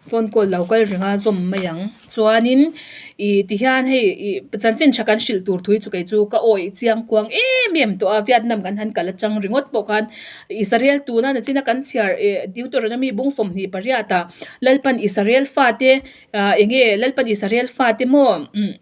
Phone call lo kal ring a zawm mai ang. Chuanin ih tihian hei ih chanchin tha kan hrilh tur thu hi chu kei chu ka awih chiang kuang em em tawh a, Vietnam kan han kal atang ringawt pawh khan Israel tuna nachina kan chhiar ih Deuteronomy bung 28 ah Lalpan Israel fate ah eng nge Lalpan Israel fate maw umm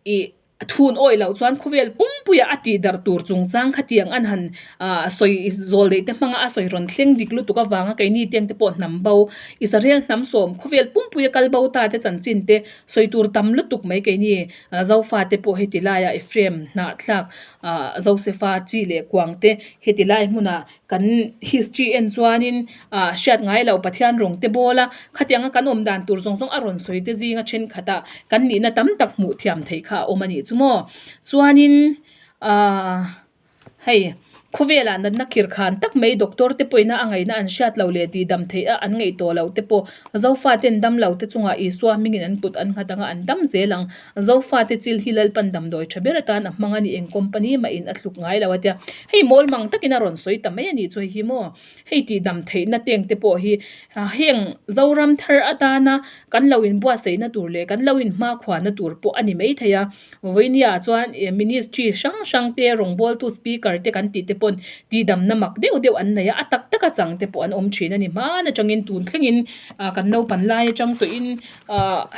ih A thun awih loh chuan khawvel pumpuia a tih darh tur chungchang khatiang an han ah sawi zawl daih te hmanga a sawi rawn thleng dik lutuk avanga keini teng te pawh hnam bo Israel hnam sawm khawvel pumpuia kal bo ta te chanchin te sawi tur tam lutuk mai keini Zofa te pawh heti laia Ephraim hnahthlak ah Josefa chi leh kuang te heti lai hmuna Kan history en chuanin ah hriat ngai loh Pathian rawng te bawl a, khatianga kan awm dan tur zawng zawng a rawn sawi te zinga thenkhat ah kan nihna tam tak hmuh thiam theih kha a awm a nih chu maw. Chuanin ah hei khawvelah natna khir khan tak mai doctor te pawhin a ngaihna an hriat loh leh tih dam theih a an ngaih tawh loh te pawh Zofate dam lo te chungah Isua hmingin an kut an nghat anga an dam zel ang. Zofate chil hi Lalpan damdawi tha ber atan a hmang a ni, eng company mahin a thluk ngai lo a tia. Hei mawl mang takin a rawn sawi ta mai a nih chu hei hi maw. Hei tih dam theihna teng te pawh hi heng Zoram thar atana kan lo inbuatsaihna tur leh kan lo inhmakhuana tur pawh a ni mai thei a. Vawinia chuan ministry hrang hrang te rawngbawltu speaker te kan tih te pawn tihdamna mak deuh deuh an nei a, a tak taka chang te pawh an awm thin a ni. Hman atangin tun thlengin kan naupan lai atang tawhin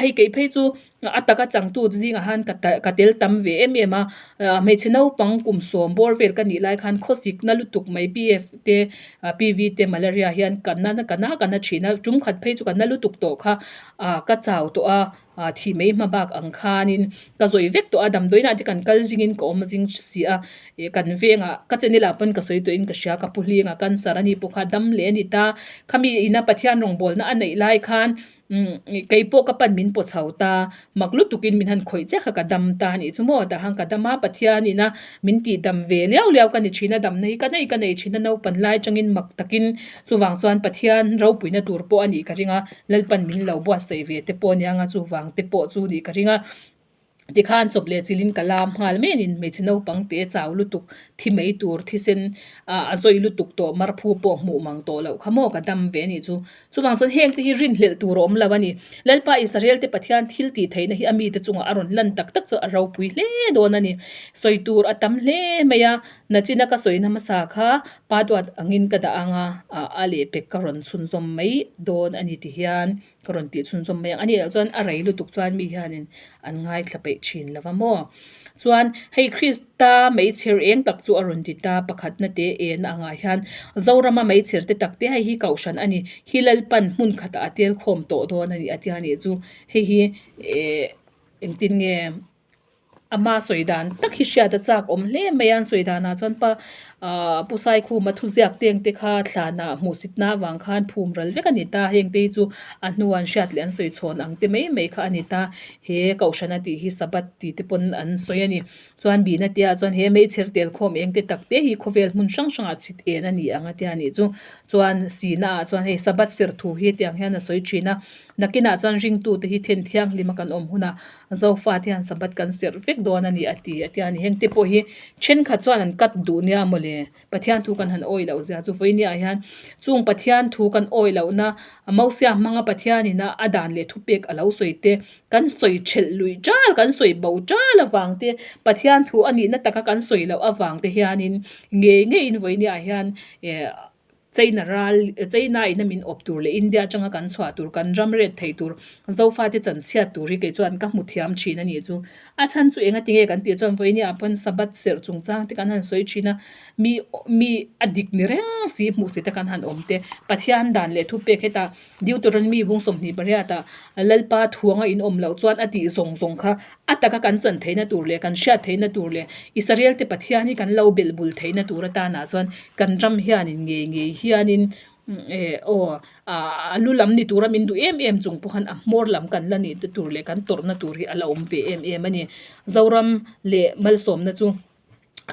hei kei phei chu a taka changtu zingah khan ka tel tam ve em em a, hmeichhe naupang kum sawm bawr vel ka nih lai khan khawsik na lutuk mai PF te PV te malaria hian ka na ka na ka na thin a, tum khat phei chu ka na lutuk tawh kha ka chau tawh a. Ah thih mai hma bak ang khanin ka zawi vek tawh a, damdawiinah te kan kal zingin ka awm zing si a, ih kan vengah ka channel ah pawn ka sawi tawhin ka hria ka pu hlinga cancer a nih pawh kha dam leh a ni ta, khami ina Pathian rawngbawlna a neih lai khan umm keipawh ka pan min pawh chho ta, mak lutukin min han khawih chiah kha ka dam ta a nih chu maw tah khan ka dam a, Pathian ina min tih dam ve liau liau ka ni thin a, damna hi ka nei ka nei thin a naupan lai atangin mak takin chuvang chuan Pathian ropuina tur pawh a nih ka ring a. Lalpan min lo buatsaih ve te pawh aniang a, chuvang te pawh chu nih ka ring a. Tikhan chawp leh chilhin ka lam nghal mai a ni, hmeichhe naupang te chau lutuk, thi mai tur thisen ah a zawi lutuk tawh, marphu pawh hmuh mang tawh loh kha maw ka dam ve a nih chu. Chuvang chuan heng te hi rinhlelh tur a awm lo a ni. Lalpa Israel te Pathian thil tih theihna hi a mite chungah a rawn lan tak tak chu a ropui hle dawn a ni. Sawi tur a tam hle mai a, nachina ka sawina hmasa kha Pa duat angin ka dah anga a lehpek ka rawn chhunzawm mai dawn a ni ti hian ka rawn tih chhunzawm mai ang. A nih loh chuan a rei lutuk chuan mi hianin an ngaithla peih thin lo va maw. Chuan hei Krista meichher eng tak chu a rawn ti ta pakhatna te ena angah hian Zorama meichher te tak te hei hi kohhran a ni. Hi Lalpan hmun khatah a tel khawm tawh dawn a ni a tia nih chu hei hi eh engtin nge. Ama sawi dan tak hi hriat a chak awm hle mai a, an sawi danah chuan pa ahh Pu Saikhuma thuziak teng te kha thlanah hmuhsitna avang khan phum ral vek a ni ta, heng te hi chu a hnuah an hriat leh an sawi chhawn ang te mai mai kha a ni ta, he kohhran a tih hi Sabbath tih te pawn an sawi a ni. Chuan bihna te ah chuan he meichher tel khawm eng te tak te hi khawvel hmun hrang hrangah chhit en a ni ang a tia nih chu. Chuan sihna ah chuan hei Sabbath serh thu hi tiang hian a sawi thin a, nakinah chuan ringtute hi then thianghlim a kan awm hunah Zofa te hian Sabbath kan serh vek dawn a ni a ti a tia ni. Heng te pawh hi thenkhat chuan an cut duh nia mawle. Pathian thu kan han awih loh zia chu vawinia hian chung Pathian thu kan awih lohna Mosia hmanga Pathianina a dan leh thupek a lo sawi te kan sawi thelh luih tal kan sawi bo tal avang te Pathian thu a nihna taka kan sawi loh avang te hianin ngei ngeiin vawinia hian eh China ral, China in a min awp tur leh India atanga kan chhuah tur, kan ram ret thei tur, Zofate chanchhiat tur hi kei chuan ka hmu thiam thin a nih chu. A chhan chu enga tinge kan tih chuan vawinia pawn Sabbath serh chungchang te kan han sawi thin a, mi mi a dik ni reng si hmuh si te kan han awm te, Pathian dan leh thupek hetah Deuteronomy bung 28 ah Lalpa thuanga in awm loh chuan a tih zawng zawng kha a taka kan chan theihna tur leh kan hriat theihna tur leh Israel te Pathian hi kan lo belh bul theihna tur atanah chuan kan ram hianin ngei ngei hianin eh aw a lu lam ni tura min duh em em chung pawh khan a hmawr lam kan la nih te tur leh kan tawrhna tur hi a la awm ve em em a ni. Zoram leh malsawmna chu.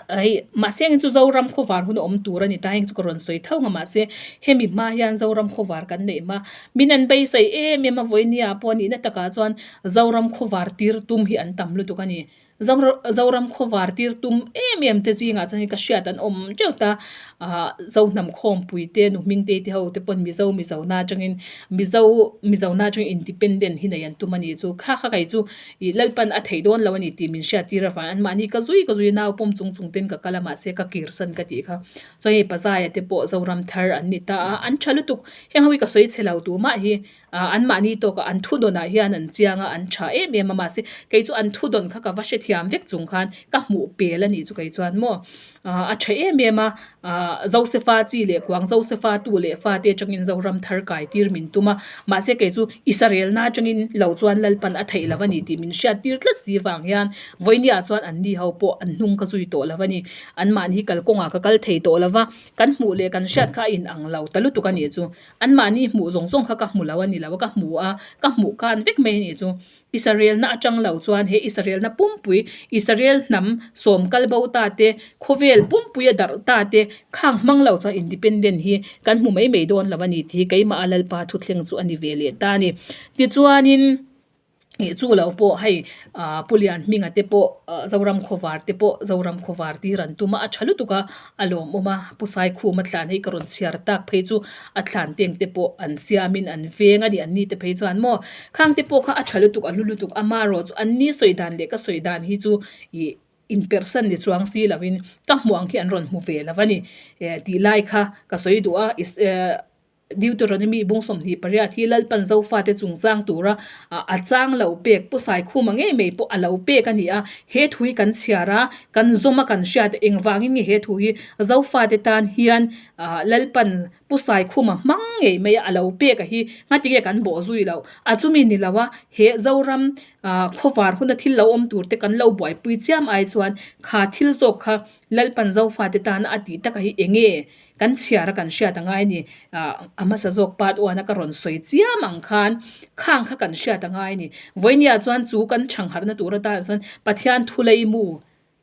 Hei mahse engin chu Zoram khawvar hun a awm tur a ni ta heng chu ka rawn sawi tho ang a mahse hemi hma hian Zoram khawvar kan neih hma min an beisei em em a vawinia pawh a nihna takah chuan Zoram khawvar tir tum hi an tam lutuk a ni. Zoram khawvar tir tum em em te zingah chuan hei ka hriat an awm teuh ta ah Zohnam khawmpui te nu hming te te ho te pawn Mizo Mizo na atangin Mizo Mizo na atangin independent hi nei an tum a nih chu kha kha kei chu ih Lalpan a theih dawn lo a ni tih min hriat tir avang anmahni ka zui ka zui a nau pawm chung chung ten ka kal a mahse ka kir san ka tih kha chuan hei Pazaia te pawh Zoram thar an ni ta a an tha lutuk heng ho hi ka sawi chhe lo tumah hi. Ah anmahni tawkah an thudawnah hian an chiang a, an tha em em a, mahse kei chu an thudawn kha ka va hrethiam vek chung khan ka hmuh pel a nih chu kei chuan maw ah a tha em em a, ah Josefa chi leh kuang Josefa tu leh fa te atangin Zoram thar kai tir min tum a, mahse kei chu Israel-na atangin lo chuan Lalpan a theih lo a ni tih min hriat tir tlat si vang hian vawinia chuan anni ho pawh an hnung ka zui tawh lo a ni, anmahni kalkawngah ka kal thei tawh lo va, kan hmuh leh kan hriat kha a inang lo ta lutuk a nih chu. Anmahni hmuh zawng zawng kha ka hmu lo a ni lo a, ka hmu a, ka hmuh khan vek mai a nih chu. Israelna atang lo chuan he Israelna pumpui, Israel hnam sawm kal bo ta te, khawvel pumpui a darh ta te khang hmang lo chuan independent hi kan hmu mai mai dawn lo a ni tih hi keimah a Lalpa thuthleng chu a ni ve leh ta a ni. Tichuanin. Ih chu lo pawh hei ah Pu Lian hminga te pawh ah Zoram khawvar te pawh Zoram khawvar tir an tum a a tha lutuk a a lawmawm a Pu Saikhuma thlan hei ka rawn chhiar tak phei chu a thlan teng te pawh an siamin an veng a ni an ni te phei chuan maw khang te pawh kha a tha lutuk a hlu lutuk amaherawh chu an ni sawi dan leh ka sawi dan hi chu ih inperhsan ni chuang si lovin ka hmuh ang hi an rawn hmu ve lo a ni eh tih lai kha ka sawi duh a is eh. Deuteronomy bung 28 hi Lalpan Zofate chungchang tura a chang lo pek Pu Saikhuma ngei mai pawh a lo pek a ni a, he thu hi kan chhiar a, kan zawm a kan hriat a, engvangin nge he thu hi Zofate tan hian Lalpan Pu Saikhuma hmang ngei mai a lo pek a hi ngatinge kan bawh zui loh a chumi ni lo a, he Zoram khawvar huna thil lo awm tur te kan lo buaipui chiam ai chuan kha thil zawk kha Lalpan Zofate tana a tih taka hi enge kan chhiar a kan hriat a ngai a ni. Ah a hmasa zawk part one a ka rawn sawi chiam ang khan khang kha kan hriat a ngai a ni. Vawinia chuan chu kan chhangharhna tur atan chuan Pathian thu leimu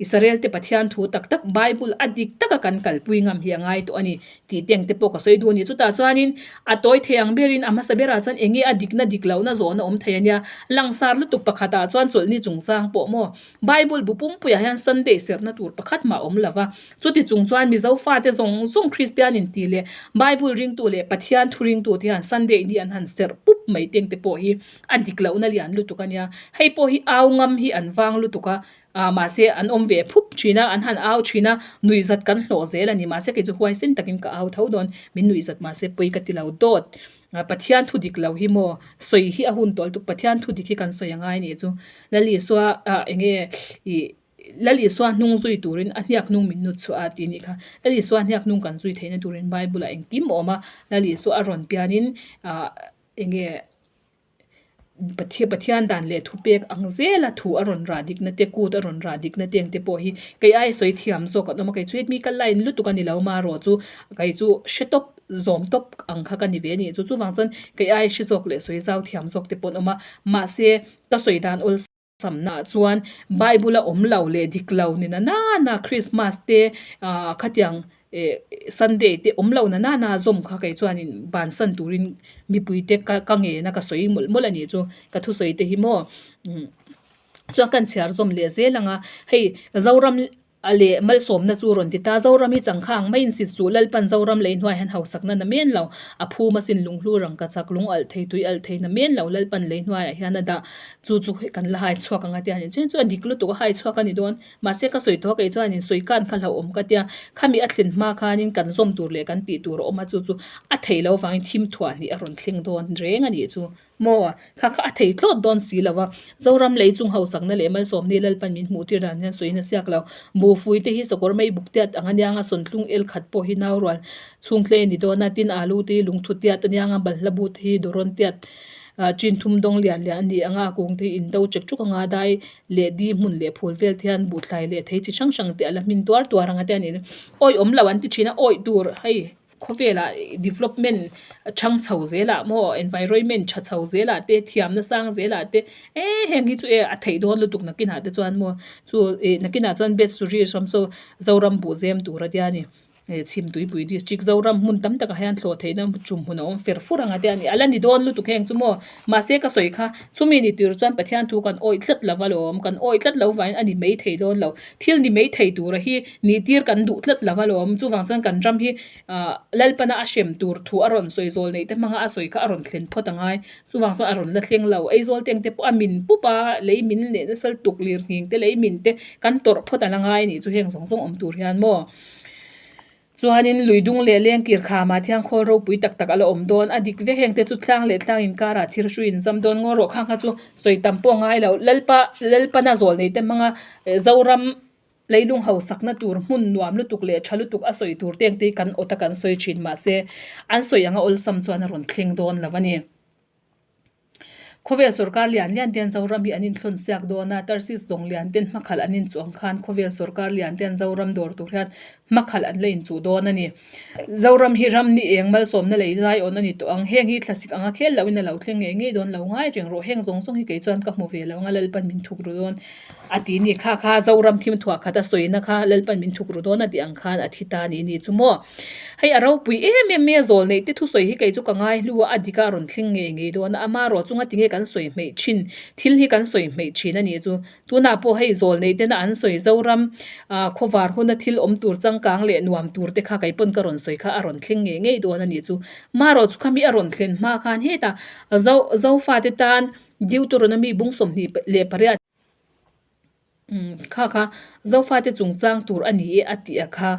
Israel te Pathian thu tak tak Bible a dik taka kan kalpui ngam hi a ngai tawh a ni tih teng te pawh ka sawi duh a ni. Chutah chuanin a tawi thei ang berin a hmasa berah chuan enge a dikna dik lohna zawhna awm thei a nia. Langsar lutuk pakhatah chuan chawlhni chungchang pawh maw Bible bu pumpuiah hian Sunday serhna tur pakhat mah a awm lo va. Chuti chung chuan Mizo fate zawng zawng Kristian inti leh Bible ringtu leh Pathian thu ringtu te hian Sunday ni an han serh pup mai teng te pawh hi a dik lohna lian lutuk a nia. Hei pawh hi au ngam hi an vang lutuk a, ah mahse an awm ve phup thin a, an han au thin a, nuihzat kan hlawh zel a ni. Mahse kei chu huaisen takin ka au tho dawn, min nuihzat mahse pawi ka ti lo dawt. Pathian thu dik lo hi maw? Sawi hi a hun tawh lutuk. Pathian thu dik hi kan sawi a ngai nih chu. Lal Isua ah eng nge ih Lal Isua hnung zui turin a hniak hnung min nut chhuah a tih nih kha. Lal Isua hniak hnung kan zui theihna turin Bible ah engkim a awm a. Lal Isua a rawn pianin ah eng nge Pathian dan leh thupek ang zela thu a rawn rah dikna te, kut a rawn rah dikna te ang te pawh hi kei aia sawi thiam zawk an awm a, kei chu hetmi kal line lutuk a ni lo marawh chu kei chu hre tawp zawm tawp ang kha ka ni ve a ni chu chuvang chuan kei aia hre zawk leh sawi zau thiam zawk te pawh an awm a mahse ka sawi dan awlsam Samnaah chuan Bible a awm lo leh dik lo ni na nana Christmas te ah khatiang eh Sunday te awm lo na nana zawm kha kei chuanin bansan turin mipui te ka ka ngen a ka sawi mawlh mawlh a nih chu ka thusawi te hi maw chuan ka inchhiar zawm leh zel ang a hei Zoram A leh malsawmna chu rawn ti ta. Zoram hi changkha ang maiin sit suh. Lalpan Zoram lei hnuai hian hausakna na men lo. A phum asin lunghlu rang ka chak lung alh thei tui alh thei na men lo. Lalpan lei hnuaiah hian a dah. Chu chu kan la hai chhuak ang a tia ni. Chuan chu a dik lutuk a hai chhuak a ni dawn. Mahse ka sawi tawh a kei chuanin sawi kan kha hlauhawm ka tia. Khami a thlen hma khanin kan zawm tur leh kan tih tur a awm a chu chu a thei lo vangin thim thuah hnih a rawn thleng dawn reng a nih chu. Maw? Kha kha a thei thlawt dawn si lo a. Zoram lei chung hausakna leh malsawmni Lalpan min hmuh tir dan hian sawiin a siak lo. Buhfui te hi sakawr mei buk tiat ang aniang a, sawntlung el khat pawh hi nau rual chhungtlei a ni dawn a, tin alu te hi lungthu tiat aniang a, balhla bu te hi dawrawn tiat chin thum dawng lian lian a ni ang a, a kung te hi indo chek chuk anga dai leh di hmun leh phul vel te hian buhthlai leh thei chi hrang hrang te a la hmin tuar tuar ang a tia ni. Awi awm lo an ti thin a, awi tur hei. Khawvelah development chhang chho zelah maw environment tha chho zelah te thiamna sang zelah te eh heng hi chu e a theih dawn lutuk nakinah te chuan maw chu ih nakinah chuan bet suri hram saw Zoram buh zem tur a tia ni. Chhimtuipui District Zoram hmun tam takah hian thlawh theihna tum hmun a awm fer fur ang a te a ni. A la ni dawn lutuk heng chu maw? Mahse ka sawi kha chumi ni tur chuan Pathian thu kan awih tlat lo alawm, kan awih tlat lo vangin a ni mai thei dawn lo. Thil ni mai thei tura hi nih tir kan duh tlat lo alawm. Chuvang chuan kan ram hi ah Lalpana a hrem tur thu a rawn sawi zawl neih te hmanga a sawi kha a rawn thlen phawt a ngai. Chuvang chuan a rawn la thleng lo. Aizawl te ang te pawh a min pup a, lei min leh nasa tuk lir nghing te lei min te kan tawrh phawt a la ngai a nih chu heng zawng zawng awm tur hian maw. Chuanin lui dung leh leng kir khamah thiang khawl ropui tak tak a la awm dawn. A dik vek heng te chu tlang leh tlang inkarah thir hrui inzam dawn ngaw rawh khang kha chu sawi tam pawh a ngai lo. Lalpa Lalpana zawl nei te hmanga Zoram leilung hausakna tur hmun nuam lutuk leh tha lutuk a sawi tur te ang te hi kan awt a kan sawi thin mahse an sawi anga awlsam chuan a rawn thleng dawn lo a ni. Khawvel sawrkar lian lian ten Zoram hi an inthlawn siak dawn a, Tarsis zawng lian ten hmakhalh an inchuh ang khan khawvel sawrkar lian ten Zoram dawr tur hian hmakhalh an la inchuh dawn a ni. Zoram hi ram ni eng malsawmna lei lai awn a ni tawh ang. Heng hi thlasik anga khel lohin a lo thleng ngei ngei dawn lo ngai reng rawh. Heng zawng zawng hi kei chuan ka hmu ve lo ang a, Lalpan min thuk ru dawn a ti ni. Kha kha Zoram thim thuah khat a sawina kha Lalpan min thuk ru dawn a tih ang khan a thi ta ni ni chu maw. Hei a ropui em em mai a, zawl neih te thusawi hi kei chu ka ngai hlu a, a dik a rawn thleng ngei ngei dawn a, ama rawh chunga tinge kan sawi hmeih thin, thil hi kan sawi hmeih thin a nih chu. Tunah pawh hei zawl neih tena an sawi Zoram ah khawvar huna thil awm tur changkang leh nuam tur te kha kei pawn ka rawn sawi kha a rawn thleng ngei ngei dawn a nih chu. Ma rawh chu khami a rawn thlen hma khan hetah Zo Zofate tan Deuteronomy bung 28. Umm kha kha Zofate chungchang tur a ni e a tih a kha.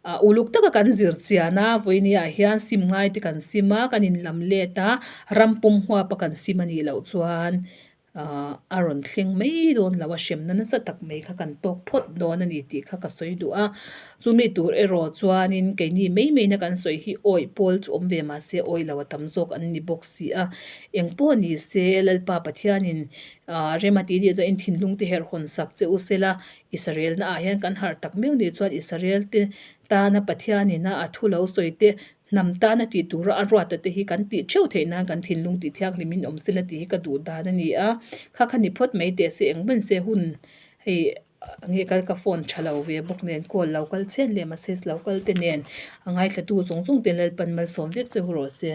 Ah uluk taka kan zir chian a, vawinia hian sim ngai te kan sim a, kan inlam let a, ram pum huap a kan sim a nih loh chuan ah a rawn thleng mai dawn lo a, hremna nasa tak mai kha kan tawk phawt dawn a ni tih kha ka sawi duh a. Chumi tur erawh chuanin keini mai maina kan sawi hi awih pawl chu awm ve mahse awih lo a tam zawk an ni bawk si a. Engpawh ni se Lalpa Pathianin Aah rem a tih nih chuan in thinlung te herh hawn sak che u sela, Israel na ah hian kan harh tak meuh nih chuan Israel te tana Pathian ina a thu lo sawi te, hnam tana tih tura a ruat a te hi kan tih theuh theih nan kan thinlung tih thianghlim in awm sela tih hi ka duh dan a ni a, kha kha ni phawt mai teh se eng hman se hun hei nge kal ka phone tha lo ve bawk nen call lo kal chhen leh message lo kal te nen a ngaithla tu zawng zawng ten Lalpan malsawm vek che hu rawh se.